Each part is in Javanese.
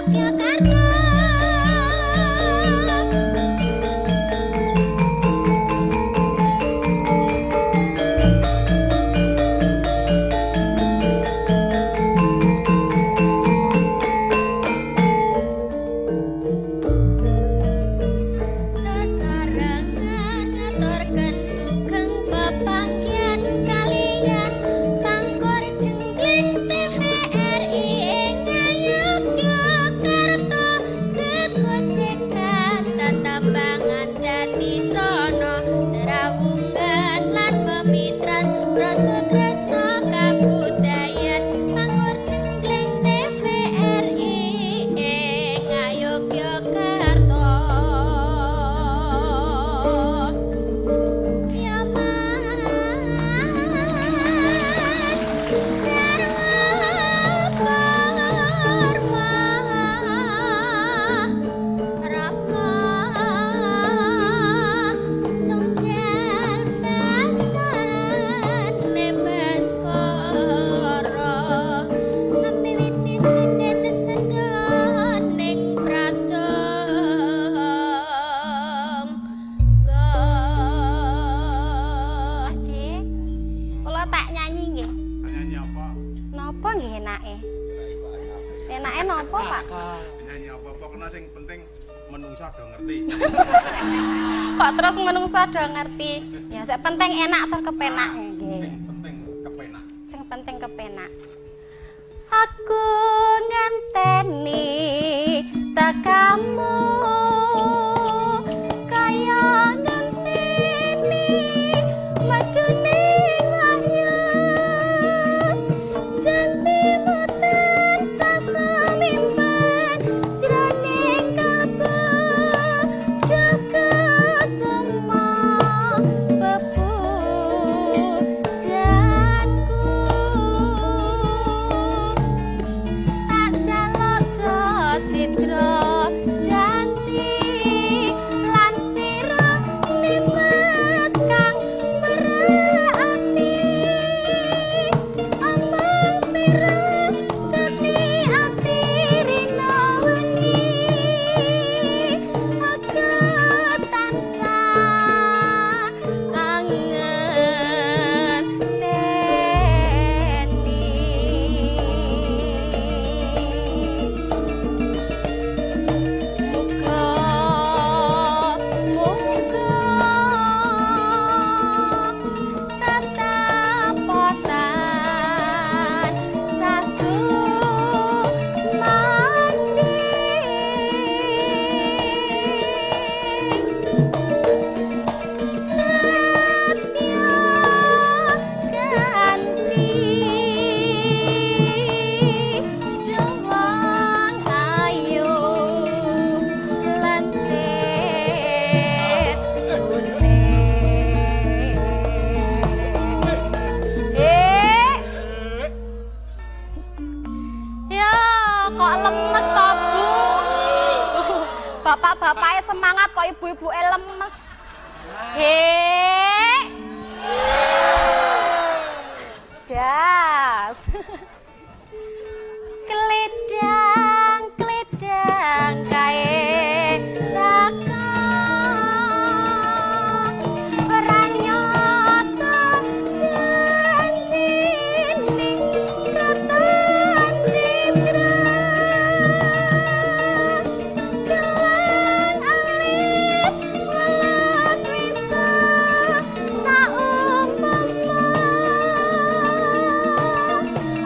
Yogyakarta. Sesarengan ngaturken sugeng pepanggihan kaliyan Pangkur Jengkling TVRI ing Ngayogyakarta. Kegojekan tetembangan dadi srana srawungan lan memitran rasa tresna kabudayan. Pangkur Jengkling TVRI ing Ngayogyakarta. Ya Mas Jarwo Parma Rama tunggal basane Baskara miwiti senden sendoning pratangga. Adik, kula tak nyanyi nggih. Nyanyi apa? Napa nggih enake? Enake napa, Pak? Nyanyi apa? Pokoknya sing penting menungsa do ngerti. Kok terus menungso do ngerti? Ya, sing penting enak tur kepenak nggih. Sing penting kepenak. Sing penting kepenak. Aku ngenteni tekamu kaya ngenteni madune wahyu. Janjimu tansah sumimpen jroning kalbu duka semua pepujanku. Tak jaluk citra janji lan sira nimas kang berati. Omong sira dadi ati rina wengi. Aku tansah angen teni. Muga muga tetep tansah sumandhing. Setya ganti juwang ayu lan kuning. Ya, kok lemes to, Bu? Bapak-bapaknya semangat kok ibu-ibuke lemes. Hei. Jas. Kledang, kledang kae teka. Ora nyata janjine ratan citra. Kawan alit welat wisa saumpama.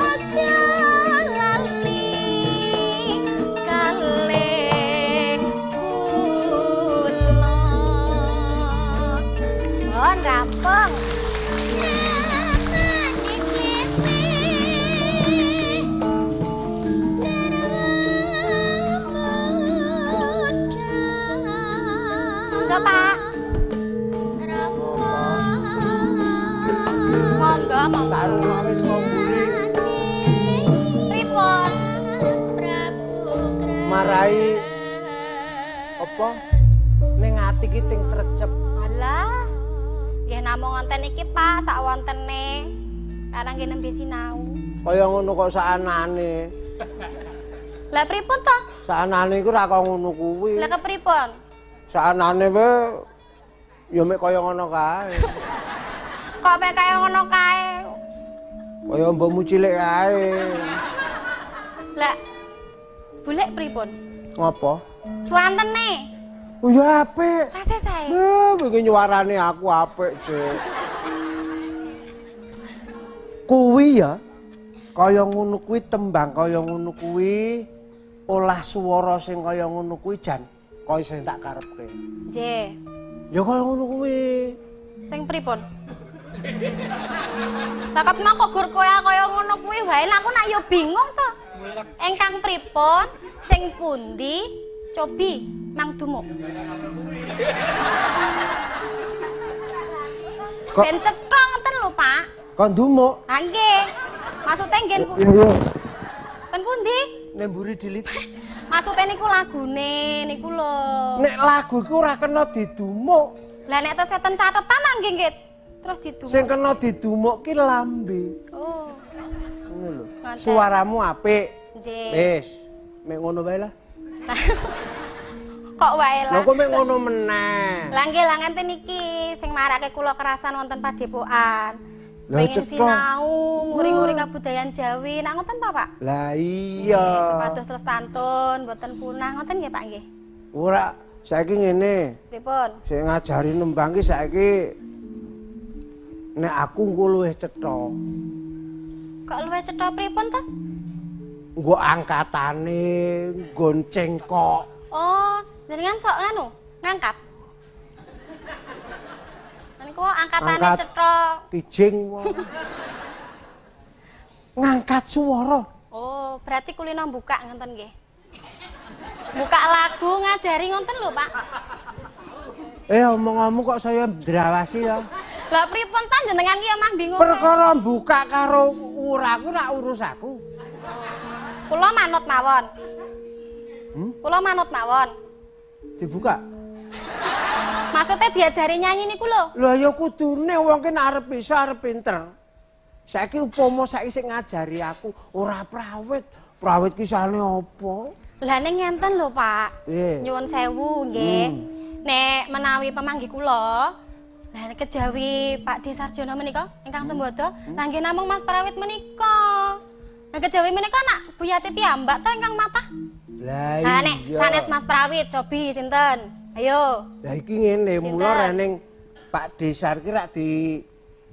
Aja lali kalih kula. Oh, rampung. Monggo, Pak. Monggo, monggo. Tak rungokne wis kok mburi. Pripun? Marai apa ning ati ki ting trecep. Alah. Nggih namung wonten iki, Pak, sak wontene. Karang nggih nembe sinau. Kaya ngono kok sakanane. Lah pripun to? Saanane iku ora kok ngono kuwi. Lah kepripun? Saanane wae ya mek kaya ngono kae. Kok mek kaya ngono kae? Kaya mbokmu cilik kae. Lah bulek pripun? Ngopo? Suwantene. Oh ya apik. Lah sae. Wingi nyuarane aku apik, Cik. Kuwi ya kaya ngono kuwi tembang kaya ngono kuwi olah swara sing kaya ngono kuwi jan kaya sing tak karepke. Nggih. Ya kaya ngono kuwi. Sing pripun? Lah ket mau kok gur kaya ngono kuwi wae lah aku nak ya bingung to. Engkang pripun? Sing pundi? Cobi mang dumuk. Kok ben cetha ngoten lho, Pak. Kok ndumuk? Ha nggih. Maksude nggih ten pundi? Nek mburi dilit. Maksude niku lagune niku lho. Nek lagu iku ora kena didumuk. Lah nek tesih ten catetan nggih nggih terus didumuk. Sing kena didumuk ki lambe. Oh. Ngono lho. Suaramu apik. Nggih. Wis, mek ngono wae lah. Kok wae lah. Lha kok mek ngono meneh. Lah nggih lah ngenten iki sing marake kula kerasan wonten padepokan. Pengen sinau nguri-nguri kabudayan Jawi. Nak ngoten ta, Pak? Lah iya. Supados lestantun mboten punah ngoten nggih, Pak nggih. Ora, saiki ngene. Pripun? Sing ngajari nembang ki saiki nek aku engko luwih cetha. Kok luwih cetha pripun ta? Nggo angkatane, nggon cengkok. Oh, jenengan sok nganu, ngangkat. Niku angkatane cetha. Kijing wong. Ngangkat swara. Oh, berarti kulino buka ngoten nggih. Buka lagu ngajari ngoten lho, Pak. Omong-omong kok saya ndrawasi ya. Lah pripun ta jenengan ki omah bingung. Perkara buka karo ora aku rak urus aku. Kula manut mawon. Kula manut mawon. Dibuka. Maksudnya diajari nyanyi niku lho. Lah ya kudune wong ki nek arep iso arep pinter. Saiki upama saiki sing ngajari aku ora prawit. Prawit ki sane apa? Lah ning ngenten lho, Pak. Nyuwun sewu nggih. Nek menawi pemanggih kula, lah kejawi Pak D Sarjono menika ingkang sembodo, lah nggih namung Mas Prawit menika. Lah kejawi menika nak Bu Yati piyambak to ingkang matah. Lah nek sanes Mas Prawit cobi sinten? Ayo. Lah iki ngene, mula rening Pak Desar ki rak di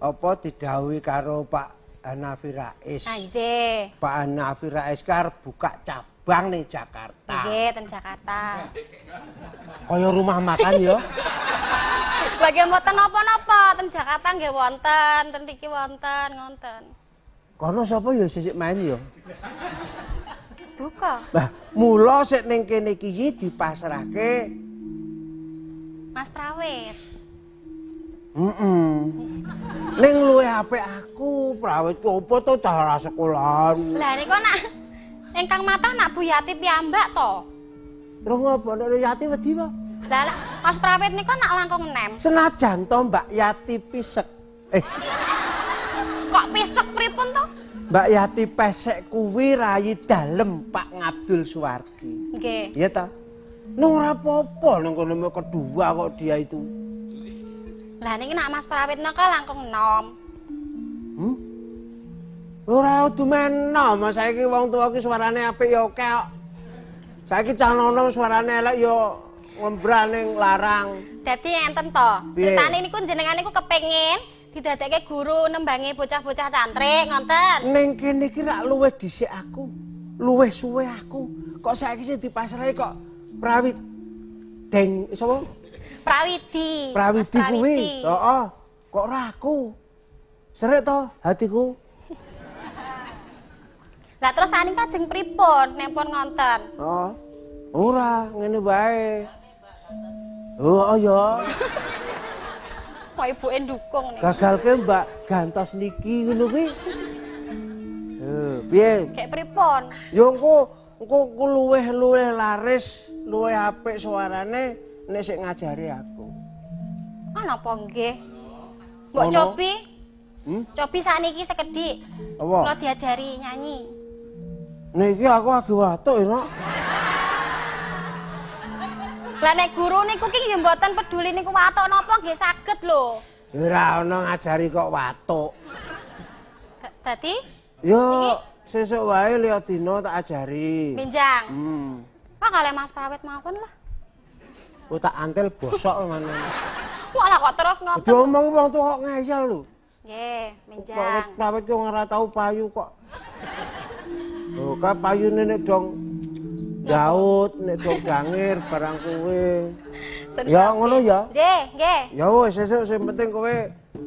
apa didhawuhi karo Pak Hanafi Rais. Nggih. Pak Hanafi Rais ki arep buka cabang ning Jakarta. Nggih, ten Jakarta. Kaya rumah makan ya. Lagi mboten napa-napa, ten Jakarta nggih wonten, ten mriki wonten, ngonten. Kono sapa ya sisik main ya? Duka. Lah, mula sik ning kene iki dipasrahke Mas Prawit. Ning luwih apik aku, Prawit ku opo to cara sekolahan. Lah niku nak ingkang matah nak Bu Yati piyambak to. Terus ngopo nek Yati wedi apa? Lah Mas Prawit niku nak langkung nem. Senajan to Mbak Yati pisek. Kok pisek pripun to? Mbak Yati pesek kuwi rayi dalem Pak Ngabdul Suwardi. Nggih. Iya ta? Nang ora apa-apa nang kono kedua kok dia itu. Lah niki nak Mas Prawit naka langkung enom. Ora kudu menom, saiki wong tuwa ki suarane apik ya akeh kok. Saiki cah nom suarane elek ya ngembran ning larang. Dadi enten to. Critane niku jenengan niku kepengin didadekke guru nembangi bocah-bocah cantrik ngoten. Ning kene iki rak luwih dhisik aku, luwih suwe aku. Kok saiki sing dipasrahi kok Prawit Deng sapa? Prawidi. Prawidi kuwi. Heeh. Kok ora aku. Serik to hatiku. Lah terus saniki kajeng pripun nek pun ngonten? Heeh. Ora, ngene wae. Oh ya. Kok ibuke ndukung nih. Gagalke Mbak gantos niki ngono kuwi. Piye? Kayak pripun? Ya engko engko luwih-luwih laris, luwih apik suarane nek sik ngajari aku. Ah napa nggih? Mbok cobi. Cobi sakniki sekedhik. Apa? Kula diajari nyanyi. Niki aku lagi watuk ya, Nok. Lah nek guru niku ki nggih mboten peduli niku watuk napa nggih saged lho. Ora ana ngajari kok watuk. Dadi? Yo sesuk wae liya dina tak ajari. Benjang. Wah kalih Mas Prawit mawon lah. Oh tak antel bosok ngono. Wah lah kok terus ngoten. Diomong wong tuwa kok ngeyel lho. Nggih, benjang. Prawit kok ora tau payu kok. Lho, ka payune nek dong Daud, nek dong dangir barang kowe. Ya ngono ya. Nggih, nggih. Ya wis sesuk sing penting kowe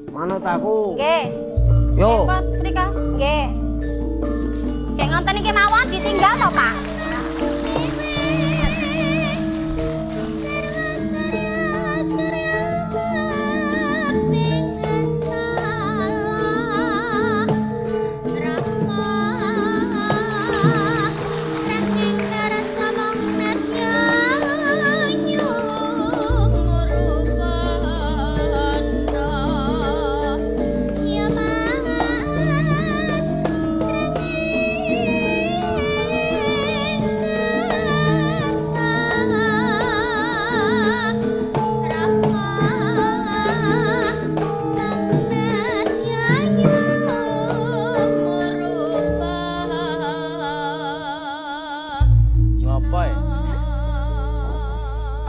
manut aku. Nggih. Yo. Mriko. Nggih. Nggih ngoten iki mawon ditinggal to, Pak?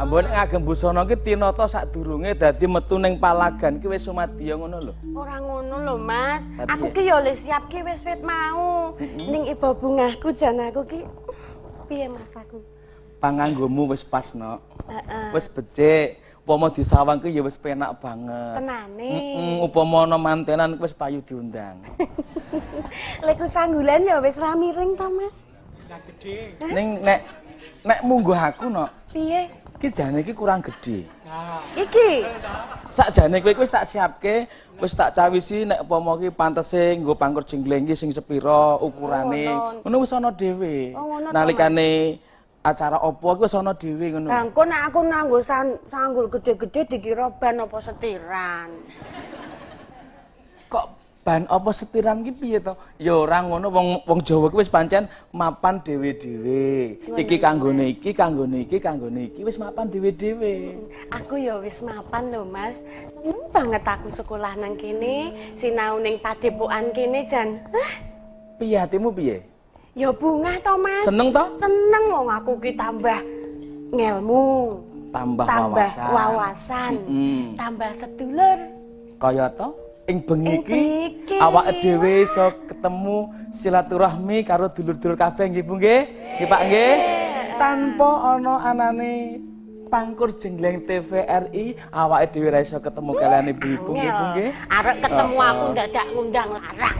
Ambon ngagem busana ki tinata sadurunge dadi metu ning palagan ki wis sumadya ngono lho. Ora ngono lho, Mas. Aku ki ya le siap ki wis wit mau. Ning iba bungahku jan aku ki piye Mas aku? Panganggomu wis pas, Nok. Wis becik. Upama disawang ki ya wis penak banget. Tenane. Upama ana mantenan wis payu diundang. Lek sanggulan ya wis ra miring ta, Mas? Gede. Ning nek nek mungguh aku, Nok. Piye? Iki jane iki kurang gedhe. Iki. Sakjane kowe wis tak siapke, wis tak cawisi nek upama iki pantese nggo pangkur jenggleng iki sing sepira ukurane. Ngono wis ana dhewe. Nalikane acara apa iki wis ana dhewe ngono. Lah engko nek aku nganggo sanggul gedhe-gedhe dikira ban apa setiran. Kok ban apa setiran ki piye to? Ya ora ngono, wong wong Jawa ki wis pancen mapan dhewe-dhewe. Iki kanggone iki, kanggone iki, kanggone iki wis mapan dhewe-dhewe. Aku ya wis mapan lho, Mas. Seneng banget aku sekolah nang kene, sinau ning padepokan kene jan. Hah? Piye atimu piye? Ya bungah to, Mas. Seneng to? Seneng wong aku ki tambah ngelmu, tambah wawasan, tambah sedulur. Kaya to? Ing bengi iki awake dhewe iso ketemu silaturahmi karo dulur-dulur kabeh nggih Bu nggih. Nggih Pak nggih. Tanpa ana anane Pangkur Jenggleng TVRI awake dhewe ra iso ketemu kalian ibu-ibu nggih Bu nggih. Arek ketemu aku ndadak ngundang larang.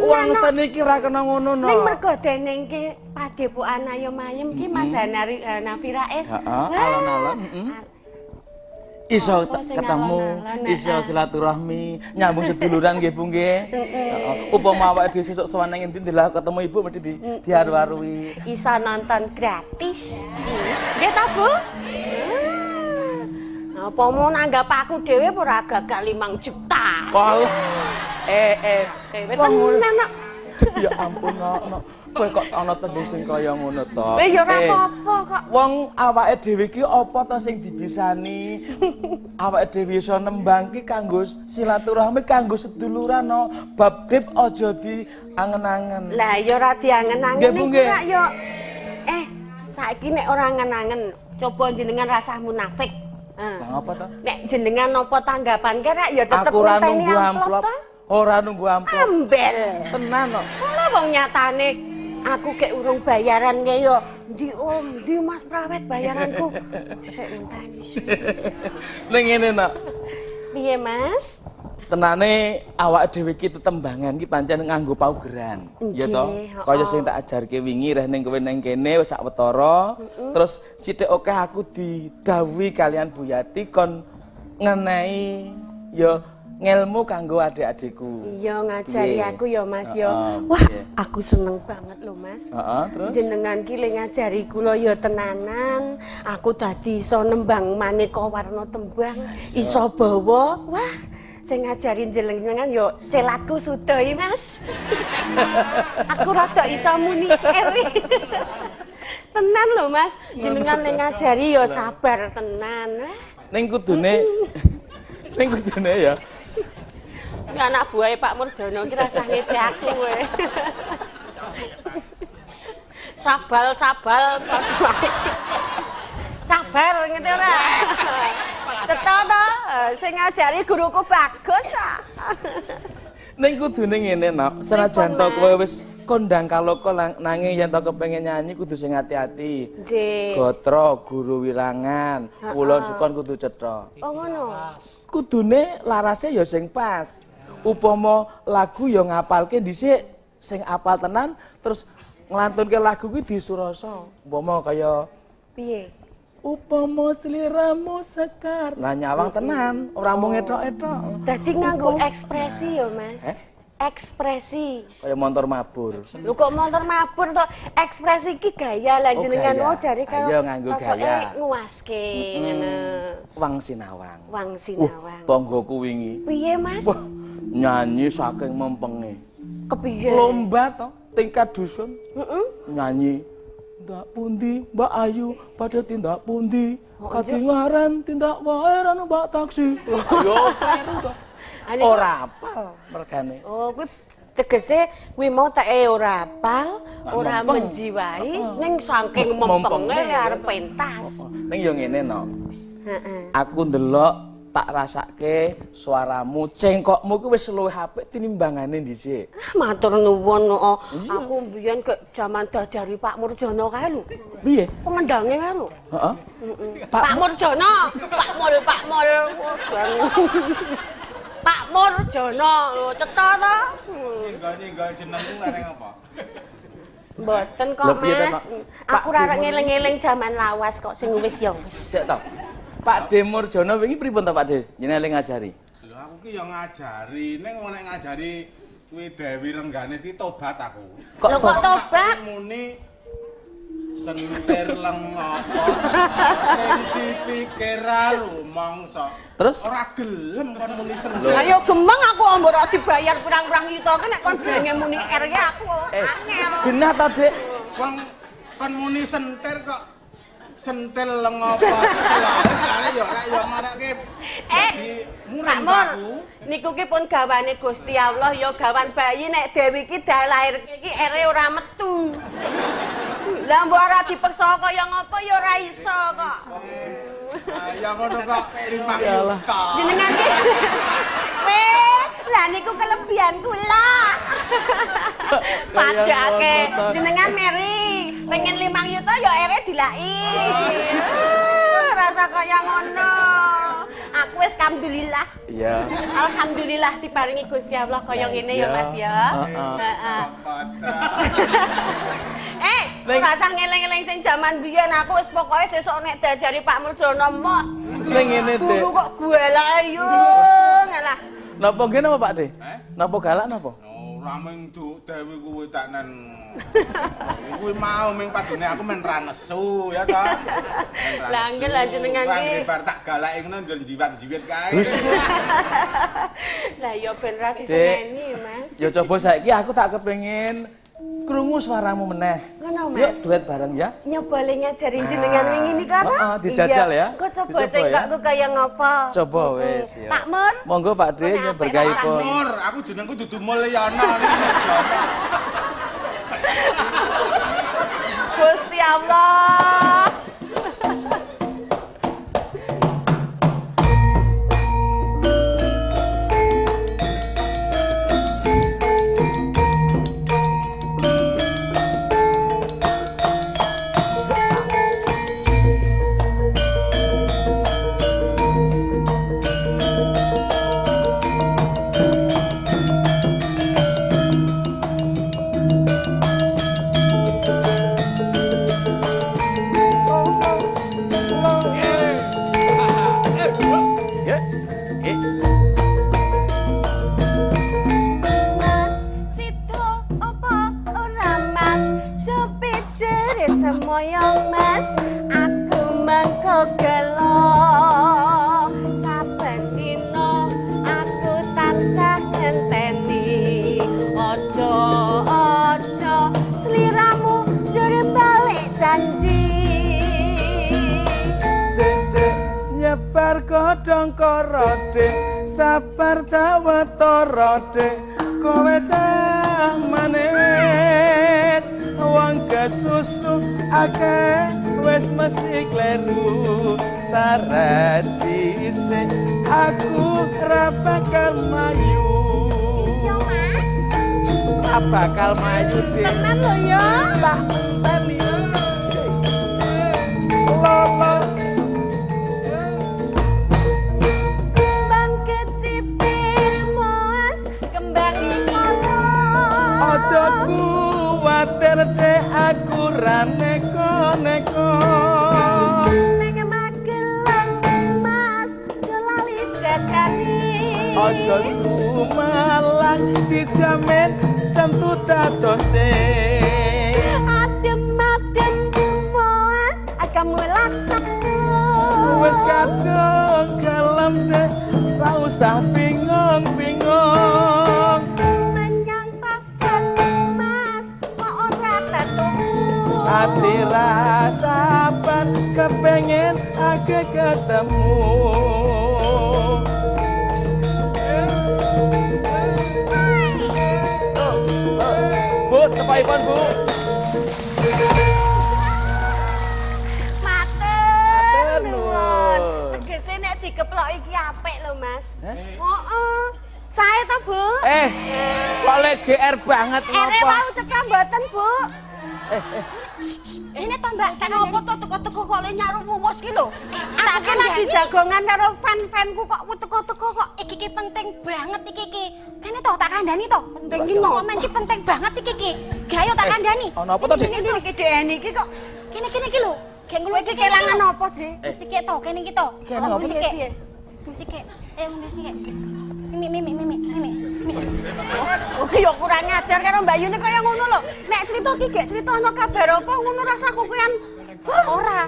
Wong seni iki ora kena ngono no. Ning mergo deneng ki padepokan Ayom Ayem ki Mas Hanafira S. Heeh, alon-alon, heeh. Iso ketemu, iso silaturahmi, nyambung seduluran nggih Bu nggih. Upama awake dhewe sesuk sowan nang endi ndelok ketemu ibu mesti diaru-arui. Iso nonton gratis. Nggih ta Bu? Apa mau nanggap aku dhewe ora gagal 5 juta. Walah. Tenan kok. Ya ampun no. Kowe kok ana tembung sing kaya ngono to? Ya ora apa-apa kok. Wong awake dhewe iki apa to sing dibisani? Awake dhewe iso nembang ki kanggo silaturahmi, kanggo seduluran no. Bab dip aja diangen-angen. Lah ya ora diangen-angen iku rak ya. Saiki nek ora angen-angen, coba jenengan rasah munafik. Lah ngapa to? Nek jenengan napa tanggapan ki rak ya tetep ngenteni amplop to. Ora nunggu amplop. Ambel. Tenan kok. Lah wong nyatane aku kek urung bayaran ke yo. Ndi Om, ndi Mas Prawet bayaranku. Sik enteni sik. Ning ngene nak. Piye Mas? Tenane awake dhewe iki tetembangan iki pancen nganggo paugeran. Ya to. Kaya sing tak ajarke wingi reh ning kowe ning kene wis sak wetara. Terus sithik akeh aku didhawuhi kalian Bu Yati kon ngenehi ya ngelmu kanggo adik-adikku. Iya ngajari aku ya Mas ya. Wah, aku seneng banget lho Mas. Terus jenengan ki le ngajari kula ya tenanan. Aku dadi iso nembang maneka warna tembang, iso bawa. Wah, Sing ngajari jenengan yo celatku suda iki, Mas. Aku rada iso muni R. Tenan lho, Mas. Jenengan ning ngajari yo sabar tenan. Ning kudune ning kudune ya. Ini anak buahe Pak Murjono ki rasah ngece aku kowe. Sabal sabal sabar ngene ora. Cetha to, sing ngajari guruku bagus ah. Ning kudune ngene, Nok. Senajan to kowe wis kondang kaloka nanging yen to kepengin nyanyi kudu sing ati-ati. Nggih. Gatra guru wirangan, ulun sukon kudu cetha. Oh ngono. Kudune larase ya sing pas. Upama lagu ya ngapalke dhisik sing apal tenan terus nglantunke lagu kuwi disurasa. Upama kaya piye? Upama sliramu sekar. Lah nyawang tenan, ora mung ethok-ethok. Dadi nganggo ekspresi ya, Mas. Ekspresi. Kaya montor mabur. Lho kok montor mabur to? Ekspresi iki gaya lah jenengan wae jare kaya. Ayo nganggo gaya. Nguwaske ngono. Wang Sinawang. Wang Sinawang. Tanggoku wingi. Piye, Mas? Wah, nyanyi saking mempenge. Kepiye? Lomba to tingkat dusun. Heeh. Nyanyi tindak pundi Mbak Ayu pada tindak pundi katingaran tindak waeran Mbak taksi. Yo kleru to. Ora apal mergane. Oh, kuwi tegese kuwi mau teke ora apal, ora menjiwai ning saking mempenge arep pentas. Ning yo ngene no. Heeh. Aku ndelok tak rasake suaramu, cengkokmu ku wis luwih apik tinimbangane dhisik. Matur nuwun, oh. Aku mbiyen ke jaman diajari Pak Murjono kae lho. Piye? Pengendange kae lho. Heeh. Pak Murjono, Pak Mul, Pak Mul. Pak Murjono, lho cetha to. Ninggal-ninggal jenengku areng apa? Mboten kok, Mas. Aku ora ngeling-eling jaman lawas kok sing wis ya wis. Sik to. Pak De Murjono wingi pripun to Pak De? Jenengan eling ngajari. Lho aku ki ya ngajari, ning wong nek ngajari kuwi Dewi Rengganis ki tobat aku. Kok tobat? Muni sentir leng apa sing dipikir rumangsa. Terus ora gelem kon muni sentir. Ayo gemeng aku mbok ora dibayar pirang-pirang yuta ki nek kon jenenge muni R ya aku angel. Genah to, Dik? Wong kon muni sentir kok sentil leng apa lha ya ora ya marake murah aku niku ki pun gawane Gusti Allah ya gawan bayi nek Dewi ki lair ki ere ora metu. Lah mbok ora dipeksa kaya ngopo ya ora iso kok. Ya ngono kok 5 juta. Jenengan ki weh lah niku kelebihan kula. Padake jenengan meri pengen 5 juta ya ere dilaki. Rasa kaya ngono. Aku wis alhamdulillah. Iya. Alhamdulillah diparingi Gusti Allah kaya ngene ya Mas ya. Heeh. Ora usah ngeling-eling sing jaman biyen aku wis pokoke sesuk nek diajari Pak Murjono mok. Ning ngene, Dik. Guru kok galak yo ngalah. Napa nggih napa Pak De? Napa galak napa? Ora mung Dewi kuwi tak nen. Kuwi mau ming padune aku men ra nesu ya ta. Lah nggih lah jenengan iki. Bar tak galake ngono njur jiwat-jiwit kae. Lah ya ben ra diseneni, Mas. Ya coba saiki aku tak kepengin krungu suaramu meneh. Ngono, Mas. Yuk duet bareng ya. Nyoba le ngajari jenengan wingi nika ta? Heeh, dijajal ya. Kok coba cengkokku kaya ngapa? Coba wis ya. Pak Mur. Monggo Pak De berkahipun. Mur, aku jenengku dudu Mulyono niki Murjono. Gusti Allah. Semoyong Mas, aku mengko gelo. Saben dina aku godhong kara Dik, sabar cawetara Dik, kowe cah manis wong kesusu akeh wis mesti kleru sarat dhisik aku ra bakal mayu. Iya Mas, ra bakal mayu Dik. Tenan lho ya. Tak enteni lolo kembang kecipir Mas, kembang ngono. Aja kuwatir Dek, aku ra neko-neko. Ning Magelang Mas, aja lali jajani. Aja sumalang dijamin tentu dadose. Adem-adem Mas, kamu laksaku. Wis kadung gelem Dek, ra usah bingung-bingung. Menyang pasar Mas, kok ora tatuku. Ati ra sabar kepengen aku ketemu. Bu, tepakipun Bu. Matur nuwun. Tegese nek dikeplok iki apik lho Mas. Heeh. Sae to, Bu? Kok lek GR banget Ere ngopo? wau cekak mboten, Bu? Ini to Mbak, tak Kenapa to teko-teko kok le nyaru wuwus ki lho? Tak Aku ki lagi kandhani. jagongan karo fan-fanku kok teko-teko kok. Iki ki penting banget iki ki. Kene to tak kandhani to. Penting ki ngopo? Momen ki penting banget iki ki. Gayo tak kandhani. Ono apa to, Dik? Ini iki DN iki kok Kene kene iki lho. Gek kowe iki kelangan apa, Ji? Sik to, kene iki to. Kene apa? Sik. Piye? Sik. Ngombe sik. Mimi mimi mimi mimi. Oke ya kurang ajar karo Mbak Yuni kaya ngono lho. Nek cerita ki gek cerita ana kabar apa ngono rasaku kuwi. Ora.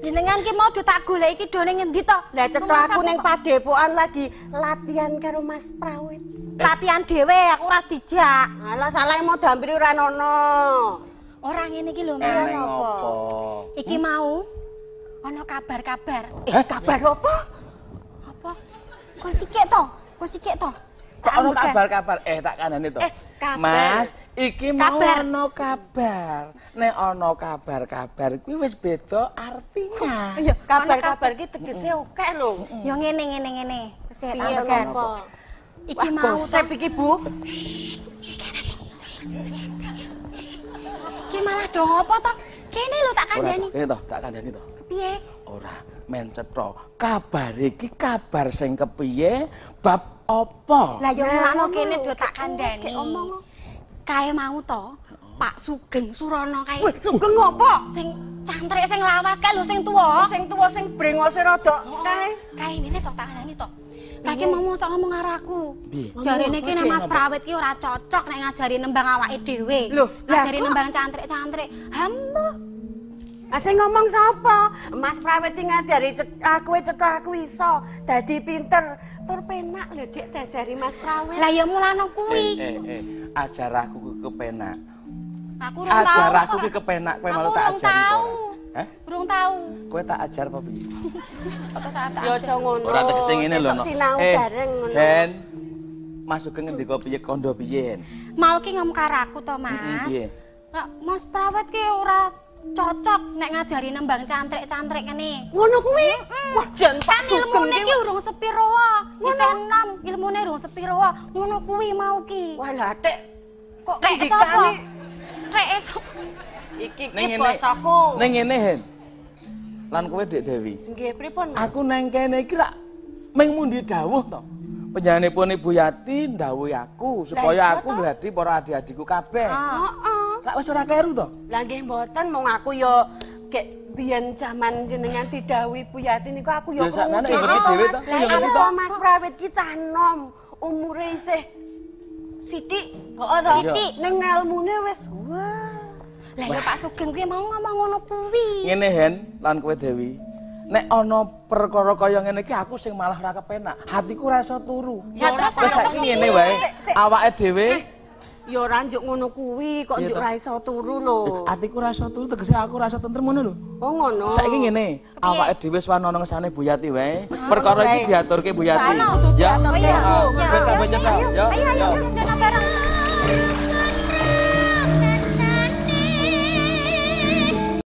Jenengan ki mau do tak goleki do ning ngendi to? Lah cetha aku ning padepokan lagi latihan karo Mas Prawit. Latihan dhewe aku ora dijak. Alah salah mau dampiri ora ono. Ora ngene iki lho Mas. Eneng apa? Iki mau ana kabar-kabar. Kabar apa? Apa? Kok sikik to? Kok sikik to? Kok ono kabar-kabar? Tak kandhani to. Kabar. Mas, iki mau Kabar. ono kabar. Nek ono kabar-kabar kuwi wis beda artinya. Iya, Kabar-kabar ki tegese akeh lho. Ya ngene ngene ngene. Sik Piye tak tekan. apa? Iki mau to. Gosip iki, Bu. Iki malah do ngopo to? Kene lho tak Ora, kandhani. kene to, tak kandhani to. Piye? Ora, men cetha. Kabar iki kabar sing kepiye, bab apa? Lah ya Nah, mulakno ngono kene lho. do tak Wis, kandhani. gek omong. Kae mau to, Pak Sugeng Surono kae. Wih, Sugeng ngopo? Sing cantrik sing lawas kae lho sing tuwa. Sing tuwa sing brengose rada kae. Kae ngene to tak kandhani to. Kae ki mau sok ngomong karo aku. Piye? Jarene ki nek Mas Prawit ki ora cocok nek ngajari nembang awake dhewe. Loh, lah Ngajari kok? nembang cantrik-cantrik. Hambuh. Ah sing ngomong sapa? Mas Prawit ki ngajari aku cetha aku iso dadi pinter. Tur penak lho Dik diajari Mas Prawit. Lah ya mulano kuwi. Ajar aku ku kepenak. Aku urung tau. Ajar aku ki kepenak kowe malah Aku tak urung ajari. tau. Hah? Urung tau. Kowe tak ajar apa piye? Atau saat tak Ya ajar. aja ngono. Ora tegese ngene lho, Sesuk no. Sinau bareng ngono. Hen. Mas Sugeng ngendika piye kandha piye, Hen? Mau ki ngomong karo aku to, Mas. Piye? Lah Mas Prawit ki ora cocok nek ngajari nembang cantrik-cantrik ngene. Ngono kuwi? Wah, jan Pak Kan Sugeng ilmune ki. ki urung sepiro wae. Isih enom, ilmune urung sepiro wae. Ngono kuwi mau ki. Wah, lah Dik kok Rek sapa? ngendikane Rek sapa? iki Ning ki ngene. basaku. Ning ngene, Hen. Lan kowe Dik Dewi. Nggih, pripun, Mas? Aku neng kene iki rak ming mundi dawuh to. Panjenenganipun Ibu Yati ndhawuhi aku supaya iya aku to. gladi para adik-adikku kabeh. Heeh. Rak wis ora kleru to? Lah nggih mboten mong aku ya gek biyen jaman jenengan didhawuhi Bu Yati niku aku ya Ya, saknane krungu ya ngerti dhewe to. Mas. Ya ngerti Lah to. Mas Prawit ki cah enom, umure isih sithik. Heeh to. Sithik. Ning elmune wis wah. Lah ya Pak Sugeng kuwi mau ngomong ngono kuwi. Ngene Hen, lan kowe Dewi. Nek ana perkara kaya ngene iki aku sing malah ora kepenak. Hatiku ora iso turu. Ya terus Wis saiki ngene wae. Sik, sik. Awake dhewe Ya ora njuk ngono kuwi, kok Iya njuk toh. ora iso turu lho. Atiku ora iso turu tegese aku ora iso tentrem ngono lho. Oh ngono. Saiki ngene, awake dhewe wis wanono ngesane Bu Yati wae. Perkara iki diaturke Bu Yati. Kudu Ya. diaturke, Heeh. Bu. Ben tambah cetha. Ayo, Ya. ayo, Ya. ayo.